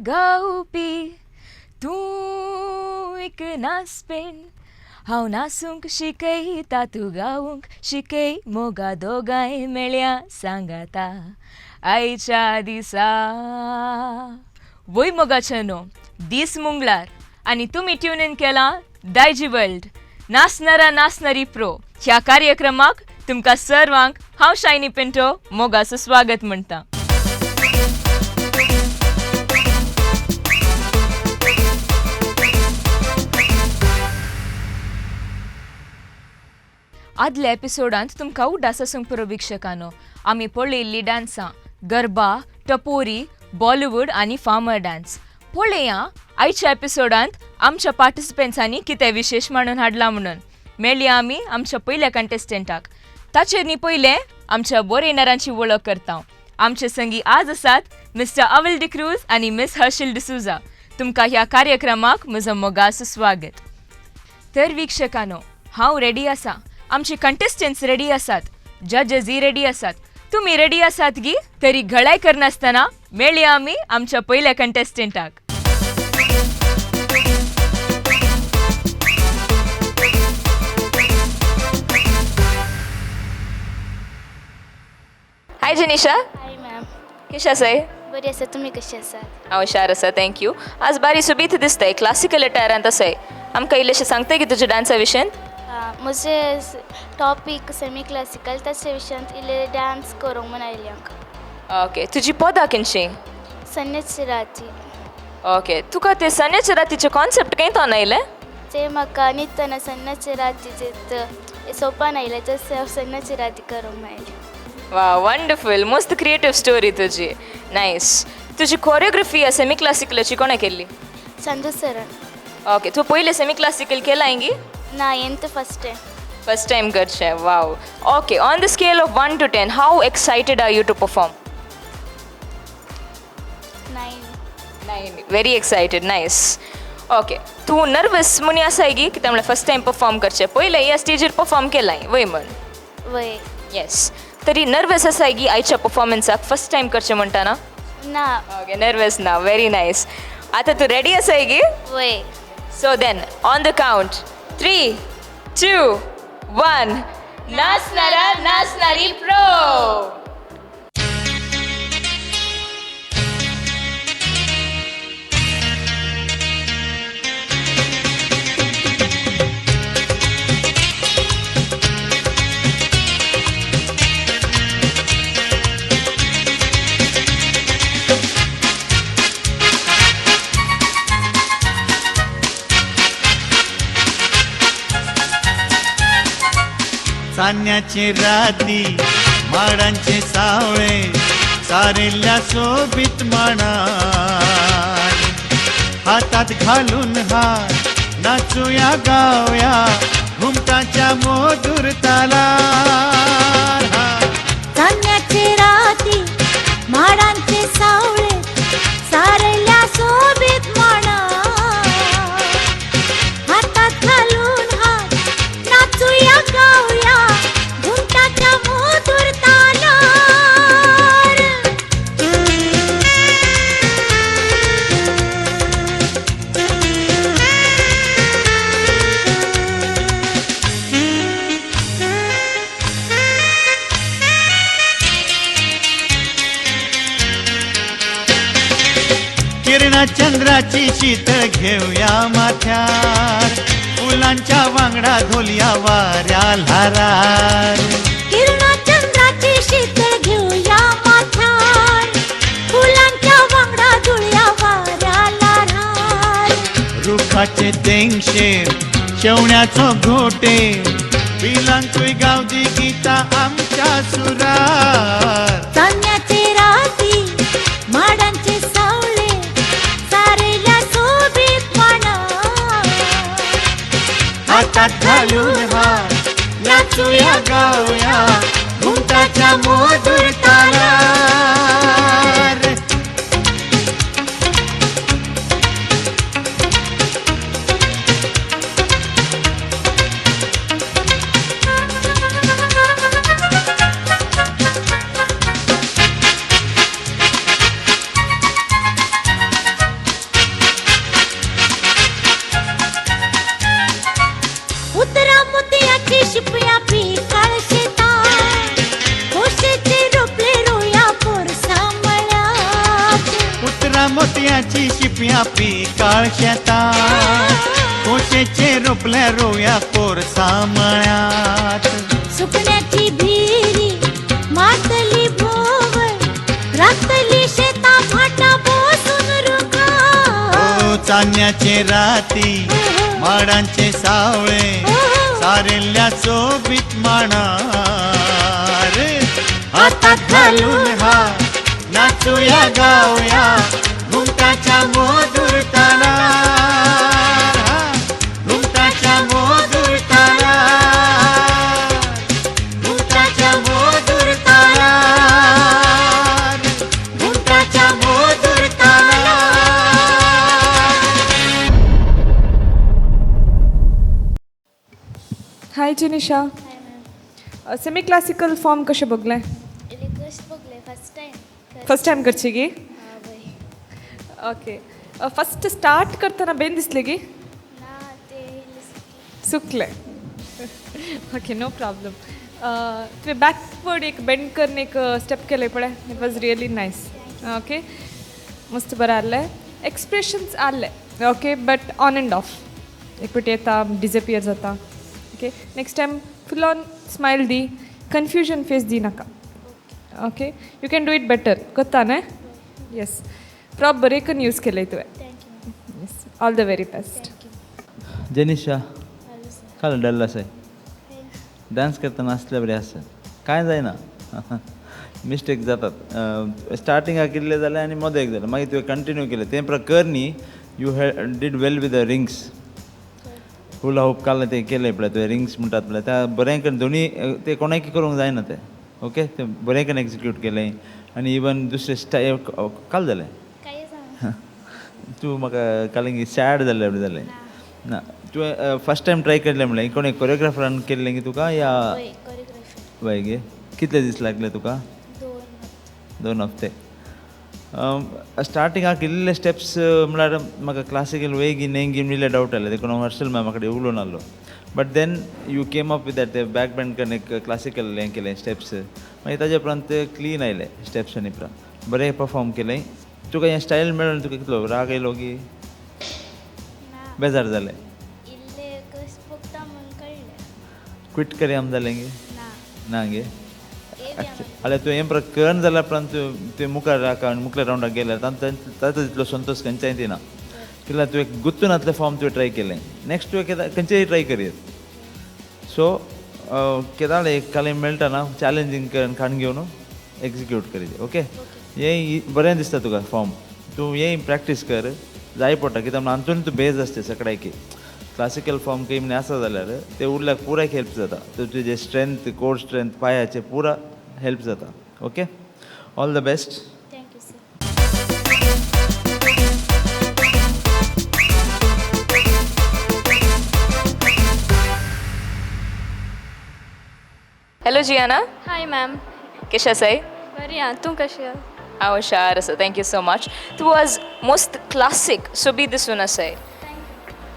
गावपी तूं एक नाचपेण हांव नाचूंक शिकयता तूं गावूंक शिकय मोगा दोगांय मेळया सांगाता आयच्या दिसा. वय मोगाच्यानो, दीस मुंगळार आनी तुमी ट्यून इन केलां दायजी वर्ल्ड नाचणारा नाचणारी प्रो ह्या कार्यक्रमाक तुमकां सर्वांक हांव शायनी पिंटो मोगाचो स्वागत म्हणटा. आदल्या एपिसोडांत तुमकां उडास आसूंक पुरो वीक्षकांनो, आमी पळयल्ली डांसां गरबा, टपोरी, बॉलिवूड आनी फार्मर डांस. पळया आयच्या एपिसोडांत आमच्या पार्टिसिपंट्सांनी कितें विशेश म्हणून हाडलां म्हणून. मेळया आमी आमच्या पयल्या कंटेस्टंटाक. ताचेर न्ही पयलें आमच्या बरयणारांची वळख करता. आमचे संगी आज आसात मिस्टर अविल डिक्रूज आनी मिस हर्शील डिसुजा. तुमकां ह्या कार्यक्रमाक म्हजो मोगाचो स्वागत. तर वीक्षकांनो, हांव रेडी आसा, आमचे कंटेस्टंट्स रेडी आसात, जजेसय रेडी आसात, तुमी रेडी आसात गी? तरी घळाय करनासतना मेळया आमी आमच्या पयल्या कंटेस्टंटाक. हाय जनिशा. हाय मॅम. कशें आसाय? बरी आसा, तुमी कशी आसात? हांव हुशार आसा, thank you. आज बारी सोबीत दिसताय, क्लासिकल अटायरांत आसाय. आमकां इल्लेशें सांगताय की तुज्या डांसा विशयांत? म्हजे टॉपीक सेमी क्लासिकल, ताचे विशयांत इल्ले डांस करूंक म्हूण आयली हांगा. ओके, तुजी पदां खंयची? सन्याची राती. ओके, तुका ते सन्याचे रातीचे कॉन्सेप्ट खंय तोन आयलें? ते म्हाका न्हिदतना सन्याचे रातीचे सोपान आयलें, तशें हांव सन्याची राती करूंक आयलें. वा, वंडरफूल, मस्त क्रिएटीव स्टोरी तुजी, नायस. तुजी कोरियोग्राफी सेमी क्लासिकलाची कोणें केल्ली? संजू सरान. ओके, तूं पयलें सेमी क्लासिकल केलां गी? ना, हें फर्स्ट टायम. फर्स्ट टायम करचें, wow. Okay, on the scale of 1 to 10, how excited are you to perform? 9. 9, very excited, nice. Okay, तूं नर्वस मुनी आसाय गी? कित्याक म्हणल्यार फर्स्ट टायम परफॉर्म करचें, पयलें ह्या स्टेजीर परफॉर्म केलां वय म्हण? वय. येस, तरी नर्वस आसाय गी आयच्या परफॉर्मन्साक फर्स्ट टायम करचें म्हणटाना? ना. ओके, नर्वस ना, व्हेरी नायस. आतां तूं रेडी आसाय गी? वय. So then, on the count 3, 2, 1, नाचणारा नाचणारी प्रो. चान्याचे राती माडांचे सावळे सारिल्ल्या सोबीत माणार, हातात घालून हात नाचूया गावया घुमटाच्या मधुर तालार. चान्याचे राती माडांचे सावळे सारल्या सोबीत माणार, हातात घालून हात नाचूया गाऊया घुमटाच्या मधुर तालार. किरणा चंद्राची शीतळ घेऊया माथ्यार, फुलांच्या वांगडा धोलया वाऱ्या ल्हारार. किरणा चंद्राची शीतळ घेऊया माथ्यार, फुलांच्या वांगडा धुळ्या वाऱ्या ल्हारार. रुखाचे तेंगशेर शेवण्याचो घोटे, पिलांकूय गावदी गीता आमच्या सुरार. चान्याचे राती माडांचे सावळे सारेल्या सोबीत माणार, हातात घालून हात नाचूया गाऊया घुमटाच्या मधुर तालार. रोवया पिकाळ शेतात, कोशेचे रोपले रोवया कोरसा मळ्यात. सुकण्याची भिरी मातली भोवर, राखतली शेता भाटा बसून रुखा. ओ चान्याचे राती माडांचे सावळे, सारिल्ल्या सोबीत माणार. हातात घालून हात नाचूया गाऊया घुमटाच्या मधुर तालार, घुमटाच्या मधुर तालार, घुमटाच्या मधुर तालार, घुमटाच्या मधुर तालार. हाय जिनिशा, सेमी क्लासिकल फॉर्म कशें बघलें? इल्लें कशें बघलें फर्स्ट टायम. फर्स्ट टायम करची गी? हां बय. ओके, फर्स्ट स्टार्ट करतना बेन दिसले गी? ना, ते इल्लें सुकलें. Okay, no problem. तुवें बॅकवर्ड एक बेंड करून एक स्टेप केलें पळय, it was really nice. Okay, मस्त बरें आहलें, एक्सप्रेशन्स आहले okay, but on and off, एक फावटी येता, डिजपियर जाता. Okay, next time full on smile the, confusion face दी नाका. Okay, you can do it better. कोत्ता न्हय? येस, प्रॉप बरें करून यूज केलें तुवें. Thank you. Yes, all the very best. Thank you. Jenisha. Hello sir. काल डल आसाय. डान्स करतना आसले बरें आसा, कांय जायना, मिस्टेक जातात. स्टार्टिंगाक इल्लें जालें आनी मदें एक जालें, मागीर तुवें कंटिन्यू केलें तें प्रकार न्ही. You did well with the rings, hula hoop. काल तें केलें पळय तुवें, रिंग्स म्हणटात पळय, त्या बरें करून दोनी ते कोणाक करूंक जायना तें. ओके, तें बरें करून एक्जिक्यूट केलें आनी इवन दुसरें स्टाय काल जालें. काय सांग. तूं म्हाका काल सॅड जाल्लें जालें ना. तुवें फर्स्ट टायम ट्राय केल्लें म्हणलें, कोणें कोरियोग्राफरान केल्लें की तुका या? वय, कोरियोग्राफी. वय गे. कितले दीस लागले तुका? 2. 2 हप्ते. स्टार्टिंगाक इल्ले स्टेप्स म्हळ्यार म्हाका क्लासिकल वय गी न्हय गी इल्ले डावट आयले, देखून हांव हर्षल मॅमा कडेन उलोवन आसलो. But then you came up with that back bend करून एक क्लासिकल हें केलें स्टेप्स, मागीर ताजे उपरांत ते क्लीन आयले स्टेप्स आनी उपरांत बरें परफॉर्म केलें. तुका हें स्टायल मेळून तुका कितलो राग येयलो की ना. बेजार जालें? इल्लें कशें पळता म्हूण कळ्ळें. क्विट करया जालें गे? ना. ना गे? येवया. जाल्यार तुवें हें करून जाल्यार उपरांत तुवें मुखार राका आनी मुखल्या रावंडाक गेल्यार ताचो तितलो संतोश खंयच्याय दिना. कित्याक तुवें गुत्तून फॉर्म तुवें ट्राय केलें, नेक्स्ट तुवें केदा खंयचेय ट्राय करयत. सो केदाळ एक काल मेळटा ना, चॅलेंजींग काडून घेवन एक्जिक्यूट करीत. ओके, हें बरें दिसता तुका फॉर्म, तूं हें प्रॅक्टीस कर जाय पडटा, कित्याक म्हणून हातून तूं बेज आसता सगळ्याकी. क्लासिकल फॉर्म खंय म्हण आसा जाल्यार ते उरल्याक पुराय हेल्प जाता. तुजें स्ट्रेंथ, कोर स्ट्रेंथ, पांयाचें पुरा हेल्प जाता. Okay, all the best. Thank you sir. Hello Gianna. Hi ma'am. कशें आसाय? बरी आहा, तूं कशी आहा? हांव हुशार आसा, thank you so much. तूं आज मोस्ट क्लासीक सोबीत दिसून आसाय.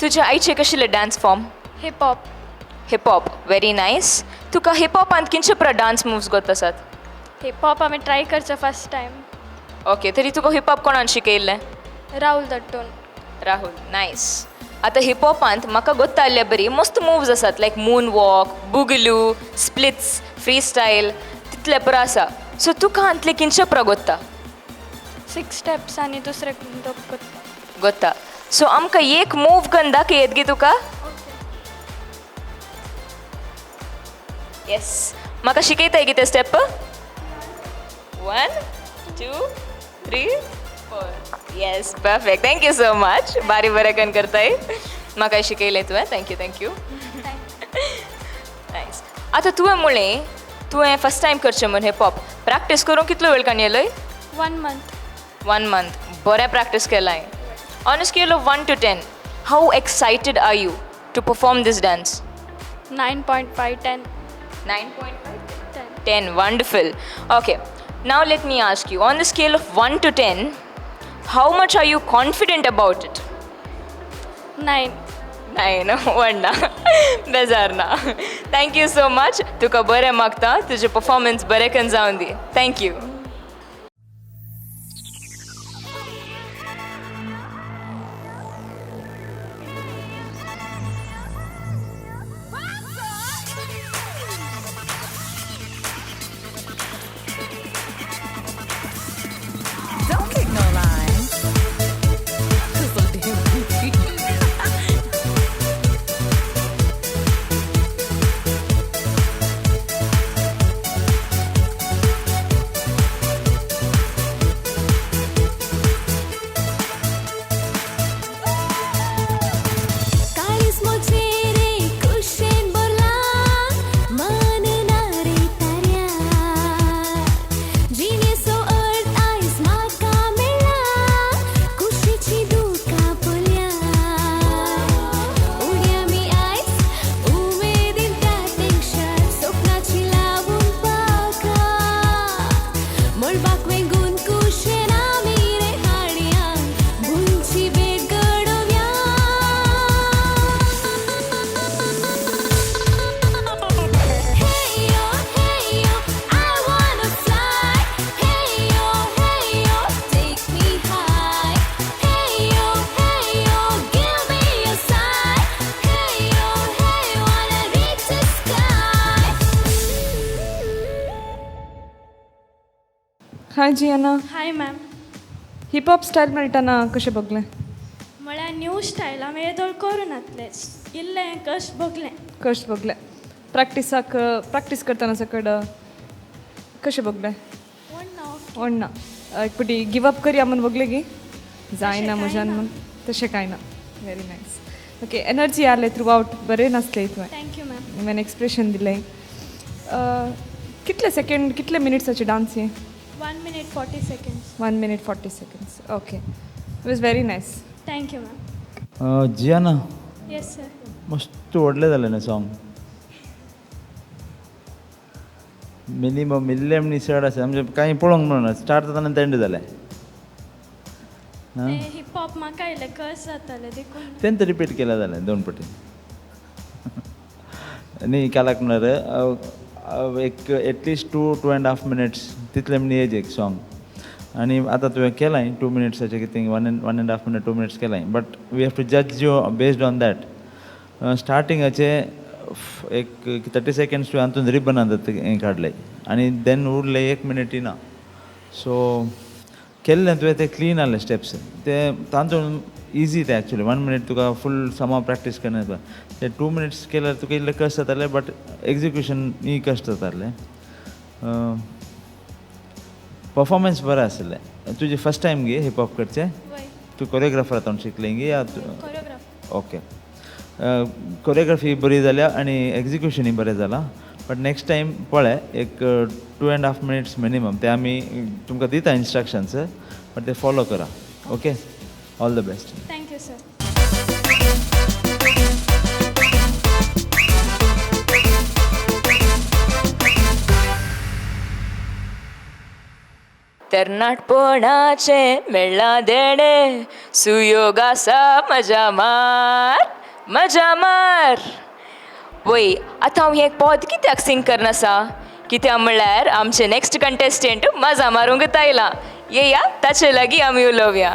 तुज्या आयचे कशिल्ले dance form? Hip hop. Hip hop, very nice. तुका हिपहॉपांत कितले पुरा डान्स मुव्स गोत आसात? हिप हॉप आमी ट्राय करचें फर्स्ट टायम. ओके, तरी तुका हिपहॉप कोणान शिकयल्लें? राहुल दट्टून. राहुल, नायस. आतां हिपहॉपांत म्हाका गोत्ता आसल्या बरी मस्त मुव्स आसात, like moon walk, boogaloo, splits, free style, तितले पुरा आसा. सो तुका हातूंतले कितले पुरा गोत्ता? सिक्स स्टेप्स आनी दुसरे दोग करता. गोत्ता. सो आमकां एक मूव करून दाखयत गी तुका? येस, म्हाका शिकयताय कितें step? 1 2 3 4. Yes, perfect, thank you so much. बारी बरें करून करताय. म्हाका शिकयलें तुवें, thank you, thank you. Nice. आतां तुवें म्हणलें तुवें फर्स्ट टायम करचें म्हूण हिपहॉप, प्रॅक्टीस करूंक कितलो वेळ काडून येयलय? One month. One month, बरें प्रॅक्टीस केलाय. On a scale of 1 to 10, how excited are you to perform this dance? 9.5 10. 9.5? 10. 10, wonderful. Okay, now let me ask you, on the scale of 1 to 10, how much are you confident about it? 9. 9, 1 ना, बेजार ना. Thank you so much. तुका बरें मागता, तुजें performance बरें करून जावन दी. Thank you. Hi Gianna. Hi ma'am. Hip hop style मेळटना कशें बगलें? म्हळ्यार न्यू स्टायल हांवें येदोळ करूं नासलें, इल्लें कश्ट भोगलें. कश्ट भोगलें. प्रॅक्टिसाक प्रॅक्टीस करतना सकड कशें भोगलें? ओडना. एक पटी गिव अप करया म्हूण भोगलें गी जायना म्हज्यान म्हूण? तशें कांय ना. Very nice. ओके, एनर्जी आसलें थ्रू आवट, बरें नासलें तुवें. Thank you ma'am. Even expression दिलें. कितले सेकेंड, कितले मिनिट्साचे डांस हे? 1 minute 40 seconds. 1 minute 40 seconds. Okay, it was very nice. Thank you ma'am. Gianna. Yes sir. मस्त व्हडलें जालें न्हू सॉंग. मिनिमम इल्लें म्हणी चड आसा म्हणजे कांय पळोवंक मेळना. स्टार्ट जाताना एंड जालें. हिप हॉप म्हाका इल्लें कस जातालें देखून तेंच रिपीट केलें जालें दोन पटी. न्ही कालाक म्हणल्यार एक at least 2.5 minutes तितलें म्हणी एज एक सॉंग. आनी आतां तुवें केलां 2 मिनिट्साचें कितें, 1.5 minute 2 minutes केलां. But we have to जज you based on that. स्टार्टिंगाचे एक 30 सेकेंड्स तुवें हातून रिबन हें काडलें आनी देन उरलें 1 मिनिटी ना. सो केल्लें तुवें तें क्लीन आहलें स्टेप्स ते तातूंत इजी तें एक्चुली. 1 मिनिट तुका फूल समा प्रॅक्टीस करना येता. ते 2 मिनिट्स केल्यार तुका इल्लें कश्ट जातालें, बट एक्जिक्युशन न्ही कश्ट जातालें. परफॉर्मन्स बरें आसलें. तुजें फर्स्ट टायम गे हिप हॉप करचें? तूं कोरियोग्राफर आतां शिकलें गे या? ओके, कोरियोग्राफी बरी जाल्या आनी एक्जिक्युशनूय बरें जालां. बट नेक्स्ट टायम पळय एक 2.5 मिनिट्स मिनिमम ते आमी तुमकां दिता इन्स्ट्रक्शन्स, बट ते फॉलो करा. Okay, all the best. Thank you sir. तरणाटपणाचें मेळ्ळां देणें, सुयोग आसा मजा मार मजा मार. वय आतां हांव हें पद कित्याक सिंग करनासा? कित्याक म्हणल्यार आमचे नेक्स्ट कंटेस्टंट मजा मारूंक आयला. येया ताचे लागीं आमी उलोवया.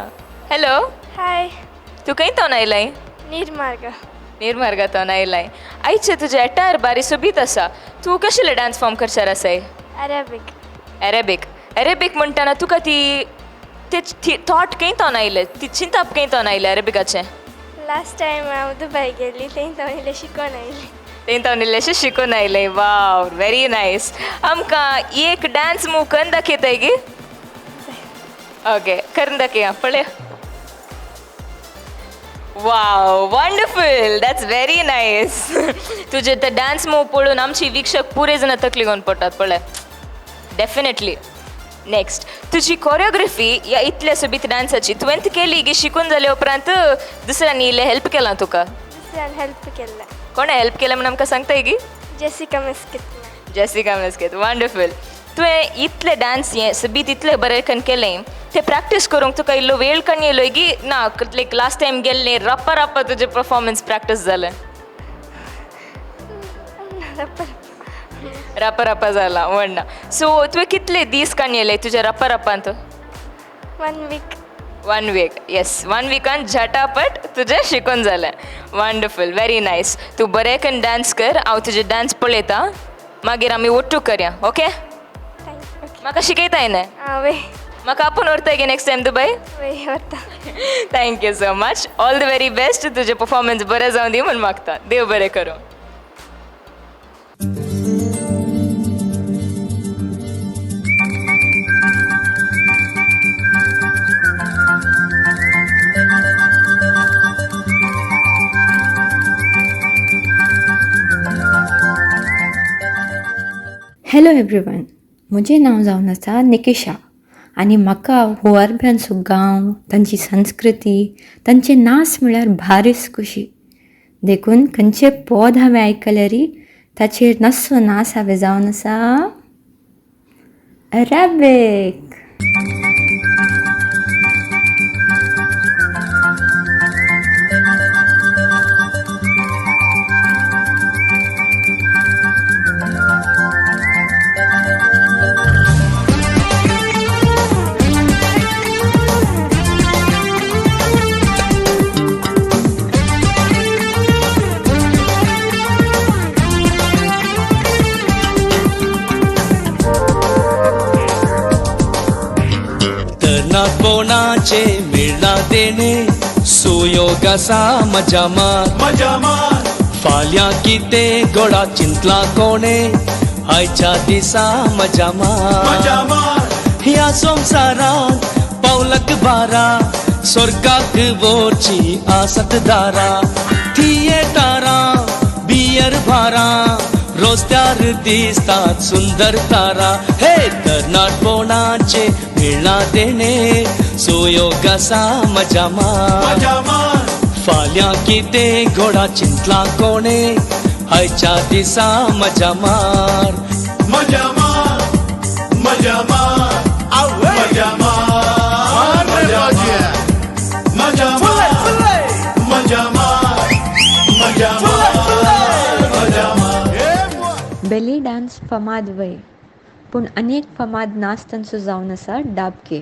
हॅलो. हाय. तूं खंय तोन आयलाय? निर्मार्ग. निर्मार्गांतल्यान आयलाय. आयचे तुजें एटायर बारी सोबीत आसा. तूं कसले डांस फॉर्म करचार आसाय? अरेबीक. अरेबीक. अरेबीक म्हणटना तुका ती ते थॉट खंय तोन आयले, ती चिंताप खंय तोन आयलें अरेबिकाचें? लास्ट टायम हांव दुबय गेल्ली थंय हांव इल्लें शिकोन आयलें. थंय हांव इल्लेंशें शिकून आयलें. वाव, व्हेरी नायस. आमकां एक डांस मूव करून दाखयताय गी? ओके, करून दाखया पळया. Wow, wonderful, that's very nice. तुजे ते डांस मूव पळोवन आमची वीक्षक पुरे जाणां तकली घेवन पडटात पळय. डेफिनेटली. नेक्स्ट, तुजी कोरियोग्राफी ह्या इतल्या सोबीत डांसाची तुवें केली गी शिकून जाल्या उपरांत दुसऱ्यांनी इल्लें हेल्प केलां तुका? दुसऱ्यान हेल्प केल्लें. कोणें हेल्प केलें म्हूण आमकां सांगताय गी? Jessica Mesquita. Jessica Mesquita, wonderful. तुवें इतले डांस हें सोबीत इतलें बरें करून केलें, तें प्रॅक्टीस करूंक तुका इल्लो वेळ करून येयलो गी ना? लायक लास्ट टायम गेल्लें रप्पा रप्पा तुजें परफॉर्मन्स प्रॅक्टीस जालें? रप्पा रप्पा जाला म्हणना. सो तुवें कितले दीस काडून येयले तुज्या रप्पा रप्पांत? 1 week. 1 week, yes. 1 विकान झटापट तुजें शिकून जालें. Wonderful, very nice. तूं बरें करून डांस कर, हांव तुजें डांस पळयता, मागीर आमी ओट्टू करया. ओके, म्हाका शिकयताय न्हय? म्हाका आपोवन व्हरताय गे नेक्स्ट टायम दुबय? व्हरता. Thank you so much. All the very best. तुजें परफॉर्मन्स बरें जावं दी म्हूण मागता. देव बरें करूं. हॅलो एवरीवन, म्हजें नांव जावन आसा निकिशा आनी म्हाका हो अरब्यांचो गांव, तांची संस्कृती, तांचे नाच म्हळ्यार भारीच खुशी. देखून खंयचें पद हांवें आयकल्यारी ताचेर नसो नाच हांवें जावन आसा अरेबीक. देणे सुयोग आसा मजा मार मजा मार फाल्यां कितें गोडा चिंतला कोणे आयच्या दिसा मजा मार मजा मार ह्या संवसारांत पावलक बारा स्वर्गाक वोची आसत दारा थिएटरां बियर बारां रस्त्यार दिसतात सुंदर तारा हे तरणाटपणाचे मेळ्ळा देणे सुयोग आसा मजा मार मजा मार फाल्यां कितें गोडा चिंतला कोणे आयच्या दिसा मजा मार मजा मार मजा मार मजा मार मजा मार मजा मार मजा मार मजा मार. बेली डान्स फामाद वय पूण अनेक फामाद नाच तांचो जावन आसा डाबके.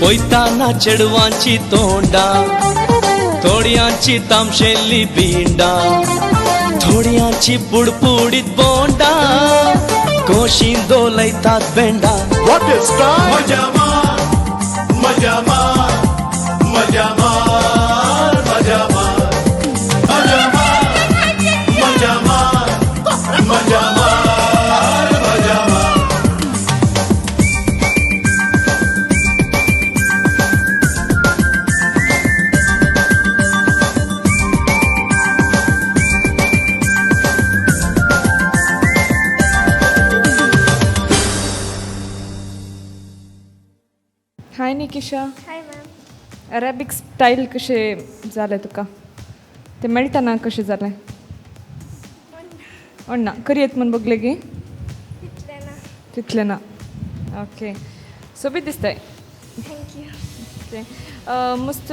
वयताना चेडवांची तोंडा थोड्यांची तामशेल्ली बिंडा थोड्यांची पुडपुडीत बोंडा कोशी दोलयतात बेंडा. What is time? मजा मार मजा मार मजा मार मजा मार मजा मार मजा मार मजा मार मजा मार. Hi Nikisha. Hi ma'am. Arabic style कशें जालें तुका तें मेळटा ना कशें जालें? ना करयेत म्हूण बगलें गी तितलें ना. तितलें ना. ओके सोबीत दिसताय. Thank you. Okay मस्त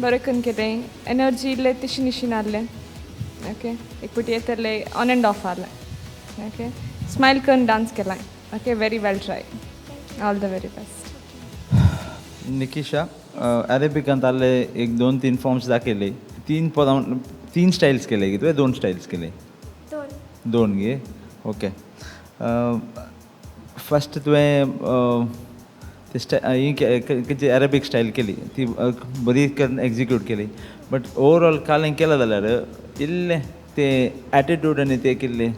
बरें करून केलें. एनर्जी इल्लें तशी निशी नासलें. ओके एक फावटी येतलें ऑन एंड ऑफ आहलें. ओके स्मायल करून डांस केलां. Okay very well try. All the very best. Nikisha अरेबिकांत आहले एक दोन तीन फॉर्म्स दाखयले. तीन पदां तीन स्टायल्स केले की तुवें दोन स्टायल्स केले? दोन. दोन गे. ओके फस्ट तुवें ही खंयची अरेबीक स्टायल केली ती बरी करून एग्जिक्यूट केली. बट ओवरऑल काल केलां जाल्यार इल्लें तें एटिट्यूड आनी तें किल्लें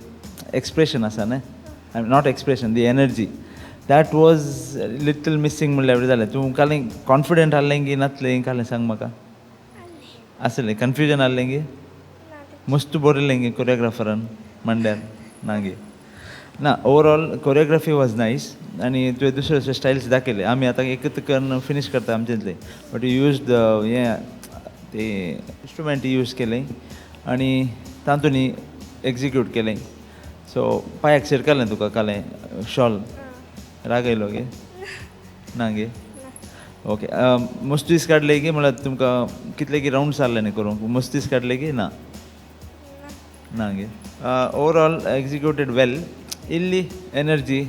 एक्सप्रेशन आसा न्हय, not expression, the energy that was little missing म्हणल्यार जालें. तूं काल कॉन्फिडंट आहलें की नातलें काल सांग म्हाका. आसलें कन्फ्युजन आहलें गी? मस्त बरयलें गी कोरियोग्राफरान मांड्यार ना गे? ना. ओवरऑल कोरियोग्राफी वॉज नायस आनी तुवें दुसरे दुसरे स्टायल्स दाखयले. आमी आतां एकच करून फिनीश करता आमचेंतलें बट you use the हें ते इंस्ट्रुमेंट यूज केलें आनी तातूंत एग्जिक्यूट केलें. सो पांयाक शिरकलें तुका कालें शॉल राग येयलो गे? ना गे. ओके मस्त दीस काडले की म्हळ्यार तुमकां कितले की रावंड्स आहले न्ही करूंक मस्त दीस काडले की ना? ना गे. ओवरऑल एग्जिक्युटेड वेल. इल्ली एनर्जी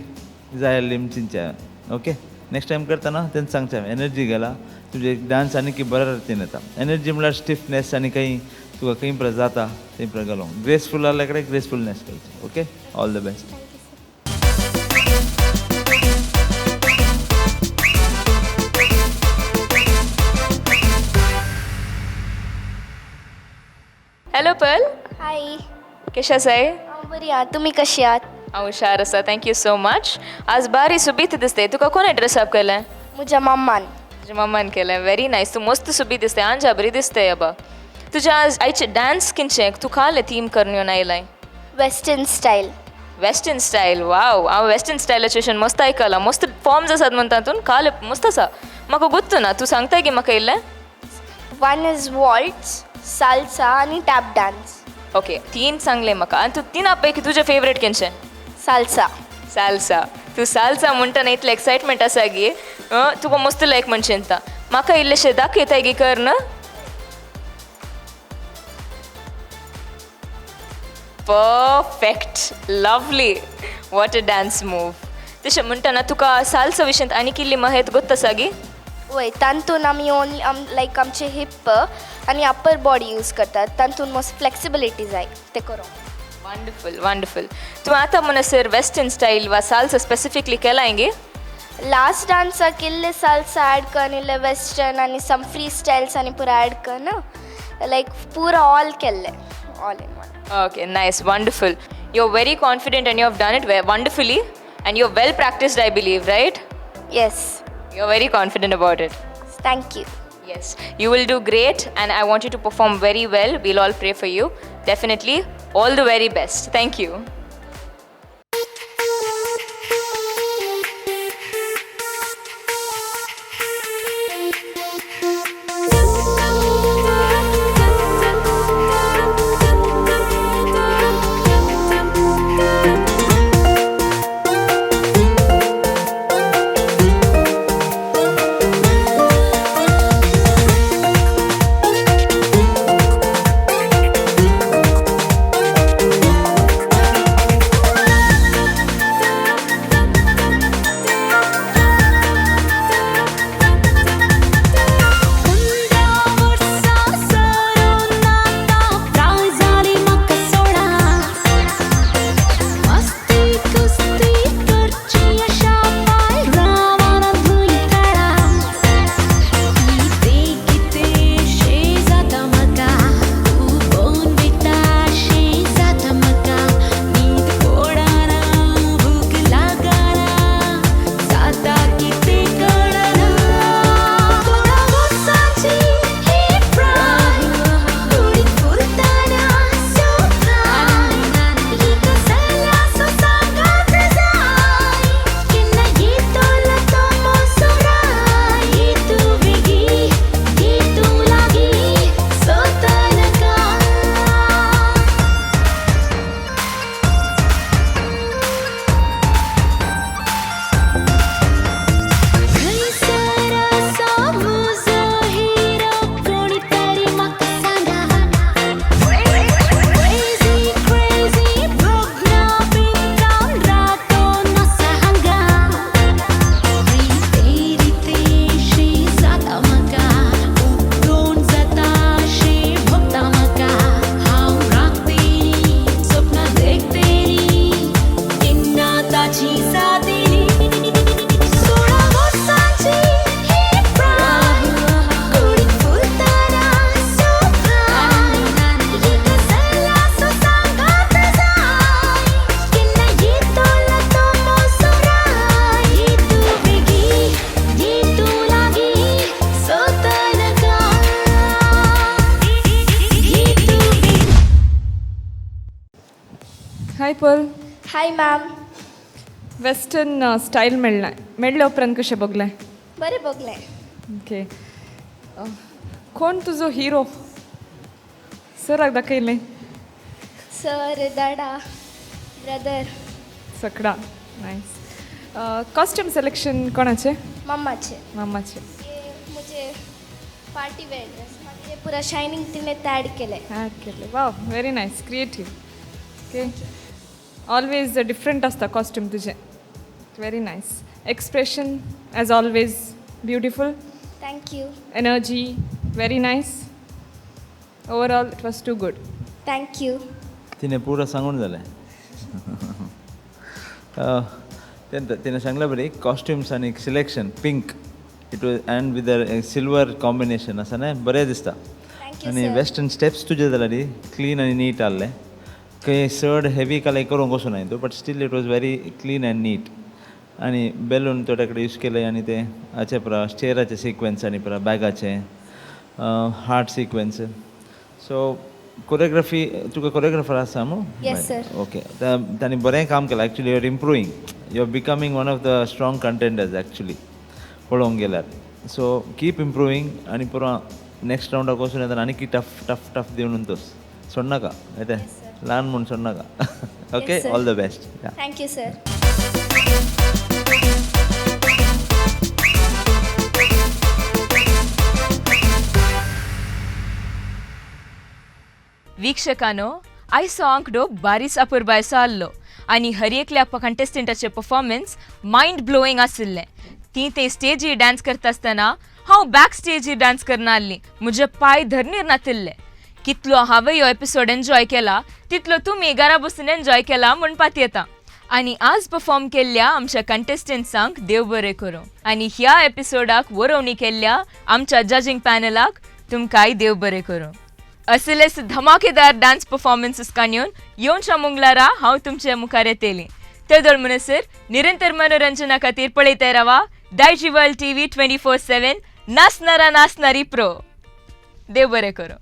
जाय आहली चिंतचें. ओके नेक्स्ट टायम करतना तेन्ना सांगचें एनर्जी गेला तुजें डांस आनी की बऱ्या रितीन येता. एनर्जी म्हळ्यार स्टिफनेस आनी खंय तुका खंय प्रकार जाता थंय प्रकार घालूंक ग्रेसफूल आहल्या कडेन ग्रेसफुलनेस करची. Okay all the best. Hello Pearl. Hi. कशें आसाय? हांव बरी आहा. तुमी कशी आहात? हांव हुशार आसा. Thank you so much. आज बारी सोबीत दिसताय. तुका कोणें ड्रेस अप केलें? म्हज्या मम्मान. तुज्या मम्मान केलें. Very nice. तूं मस्त सोबीत दिसताय. आंजा बरी दिसताय अबा. तुज्या आज आयचें डांस किंचें तूं कालें थीम करून येवन आयलाय? Western style. Western style. Wow. हांव वेस्टर्न स्टायलाचें मस्त आयकलां. मस्त फॉर्म्स आसात म्हण तातूंत काल मस्त आसा. म्हाका गुत्तू ना. तूं सांगता की म्हाका इल्लें? वन is waltz, salsa आनी टॅप डान्स. ओके तीन सांगलें म्हाका. आनी तूं तिना पैकी तुजें फेवरेट खंयचें? साल्सा. साल्सा. तूं साल्सा म्हणटना इतलें एक्सायटमेंट आसा गे तुका मस्त लायक म्हणचें. म्हाका इल्लेशें दाखयताय गी कर न्हय? Perfect, lovely, what a dance move. तशें म्हणटना तुका साल्सा विशयांत आनीक इल्ली माहिती गोत्त आसा गी? वय, तातूंत आमी ओनली लायक आमचे हिप आनी अप्पर बॉडी यूज करतात. तातूंत मोस्ट फ्लेक्सिबिलिटी जाय ते करूंक. Wonderful, wonderful. तूं आतां म्हणसर वेस्टर्न स्टायल वा साल्सा स्पेसिफिकली केलां गे? लास्ट डान्साक इल्ले साल्सा ॲड करून, इल्ले वेस्टर्न आनी सम फ्री स्टायल्स आनी पुरा ॲड करून लायक पुरा ऑल केल्ले, all in one. Okay, nice, wonderful. You are very confident and you have done it wonderfully and you are well practised, I believe, right? Yes. You are very confident about it. Thank you. Yes, you will do great and I want you to perform very well. We'll all pray for you. Definitely, all the very best. Thank you. Hi Pearl. Hi ma'am. Western style मेळ्ळें, मेळ्ळे उपरांत कशें भोगलें? बरें भोगलें. Okay, कोण तुजो hero? सराक दाखयलें? सर, दाडा, ब्रदर. सकडा. नायस. कॉस्ट्यूम सिलेक्शन कोणाचें? मम्माचे. मम्माचे. म्हजे पार्टी वेअर ड्रेस, मागीर पुरा शायनींग तिणें ॲड केलें. ॲड केलें. Wow, very nice, creative. Okay, always different आसता कॉस्ट्यूम तुजें. Very nice. Expression as always beautiful. Thank you. Energy very nice. Overall it was too good. Thank you. तिने पुरा सांगून जालें. तिने सांगलें बरी कॉस्ट्युम्स आनी selection pink it was and with silver combination आसा न्ही, बरें दिसता. आनी वेस्टर्न स्टेप्स तुजे जाल्यार क्लीन आनी नीट आहले. खंय चड हेवी कांय करूंक वचूं नाय तूं, but still it was very clean and neat. आनी बेलून थोड्या कडेन यूज केले आनी ते हाचे पुरा स्टेराचे सिक्वेन्स आनी पुरा बॅगाचे हार्ट सिक्वेन्स. सो कोरियोग्राफी, तुका कोरियोग्राफर आसा मू? Yes sir. Okay, तांणी बरें काम केलां. Actually you are improving, you are becoming one of the strong contenders actually पळोवंक गेल्यार. सो कीप इम्प्रुवींग आनी पुरो नेक्स्ट रावंडाक वचून येतना आनीक टफ टफ टफ दिवन तोस सोडनाका, येते ल्हान म्हूण सोडनाका. Okay, all the best. Thank you sir. ವೀಕ್ಷಕನೋ, आयचो आंकडो बारीस अपुरबायसो आहलो आनी हर एकल्या कंटेस्टंटाचे परफॉर्मन्स मायंड ब्लोईंग आशिल्लें. ती ते स्टेजीर डान्स करता आसतना हांव बॅक स्टेजीर डान्स करना आहली, म्हजे पांय धरणीर नातिल्ले. कितलो हांवें ह्यो एपिसोड एन्जॉय केला तितलो तुमी घरा बसून एन्जॉय केला म्हूण पातयेता. आनी आज परफॉर्म केल्ल्या आमच्या कंटेस्टंट्सांक देव बरें करूं आनी ह्या एपिसोडाक वरोवणी केल्ल्या आमच्या जजींग पॅनलाक तुमकांय देव बरें करूं. असलेच धमाकेदार डान्स परफॉर्मन्सीस काणयेवन येवच्या मुंगलारा हांव तुमच्या मुखार येतली. तेदोळ म्हणसर निरंतर मनोरंजना खातीर पळयत रावा दायजी वर्ल्ड टीव्ही 24/7. नाचणारा नाचणारी प्रो. देव बरें करूं.